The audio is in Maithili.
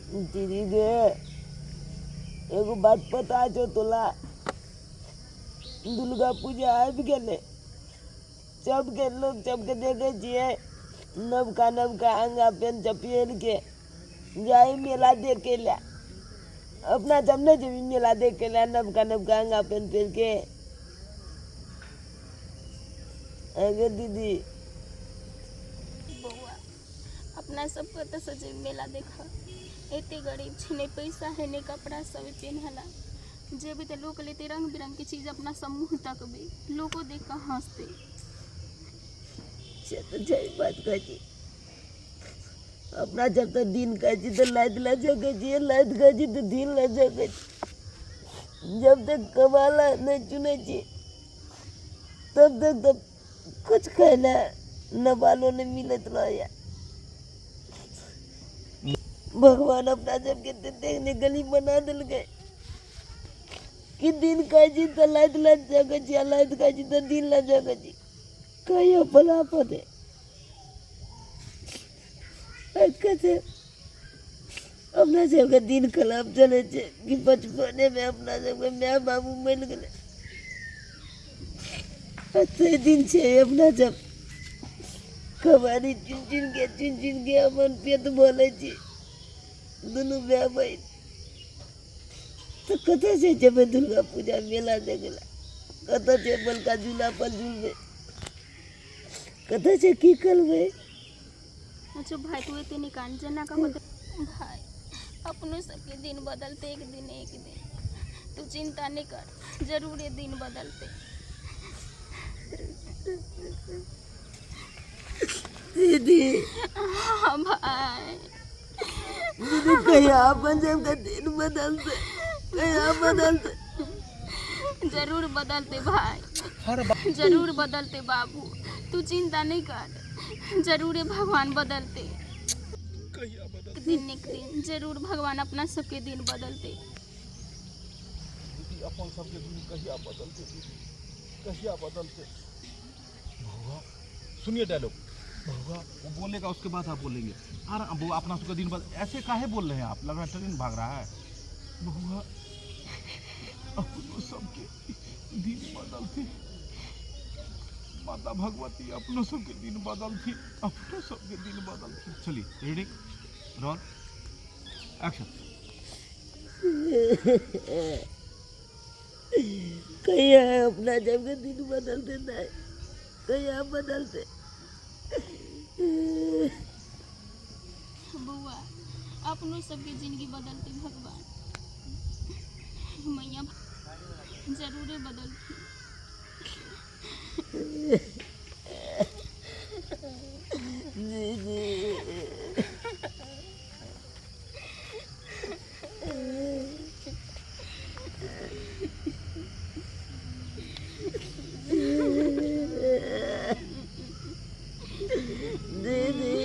दीदी गे, एगो बात पता छौ तोला? दुर्गा पूजा आबि गेलै। सबके लोक सबके देखै छियै नवका नवका अङ्गा पेंट सब पहिरके जाइ मेला देखै लए। अपना सब नहि जेबही मेला देखै लए नवका नवका अङ्गा पेंट पहिरके? आँय गे दीदी। बौआ, अपना सब कतऽसँ जेबै मेला देखऽ? एते गरीब छी, नहि पैसा है, नहि कपड़ा सब पेन्हला। जेबै तऽ लोक लेतै रङ्ग बिरङ्गके चीज, अपना सब मुँह तकबै, लोको देख कऽ हँसतै। से तऽ छै बात कहै छी। अपना जब तक दिन कहै छी तऽ लाइट लए सकै छियै, लाइट कहै छी तऽ दिन लए सकै छी। जब तक कबाला नहि चुनै छी तब तक तऽ कुछ खाय लए न बालो नहि मिलैत रहैए। भगवान अपना सबके ततेक ने गरीब बना देलकै कि दिन कहै छी तऽ लाइट लए सकै छी आ लाइट कहै छी तऽ दिन लए सकै छी। कहियो अपन आफत है कते अपना सबके दिन खराब चलै छै कि बचपनेमे अपना सबके माय बाबू मरि गेलै। कते दिन छै अपना सब कबाड़ी चुनि चुनिके चुनि चुनिके अपन पेट भरै छी दुनू भाय बहिन। तऽ कतऽसँ जेबै दुर्गा पूजा मेला देखै लए? कतऽ छै बड़का झूला पर झूलबै? कतऽ छै, की करबै? अच्छा भाई, तू एते नहि कान, जेना कहबो तऽ। भाई, अपनो सबके दिन बदलते एक दिन एक दिन, तू चिंता नहीं कर, जरूरे दिन बदलते। दीदी। हाँ भाई। दीदी, कहिया अपन सबके दिन बदलते? कहिया बदलते? जरूर बदलते भाई, जरूर बदलते बाबू, तू चिंता नहीं कर, जरूरे भगवान बदलते एक दिन एक दिन, जरूर भगवान अपना सबके दिन बदलते। दीदी, अपन सबके दिन कहिया बदलते? दीदी, कहिया बदलते? बउआ, सुनिए डायलॉग। बउआ, वो बोलेगा, उसके बाद आप बोलेंगे। अरे बउआ, अपना सबके दिन बदल, ऐसे काहे बोल रहे हैं आप? लग रहा है ट्रेन भाग रहा है। बउआ, अपनों सबके दिन बदलते, माता भगवती अपनों सबके दिन बदलती, अपनों सबके दिन बदलती। चलिए, रेडी, रोल, एक्शन। कहिया अपना सबके दिन बदलते नहीं? कहिया बदलते? बउआ, अपनो सबके जिंदगी बदलते भगवान मैया, जरूरे बदलती। दीदी। दीदी।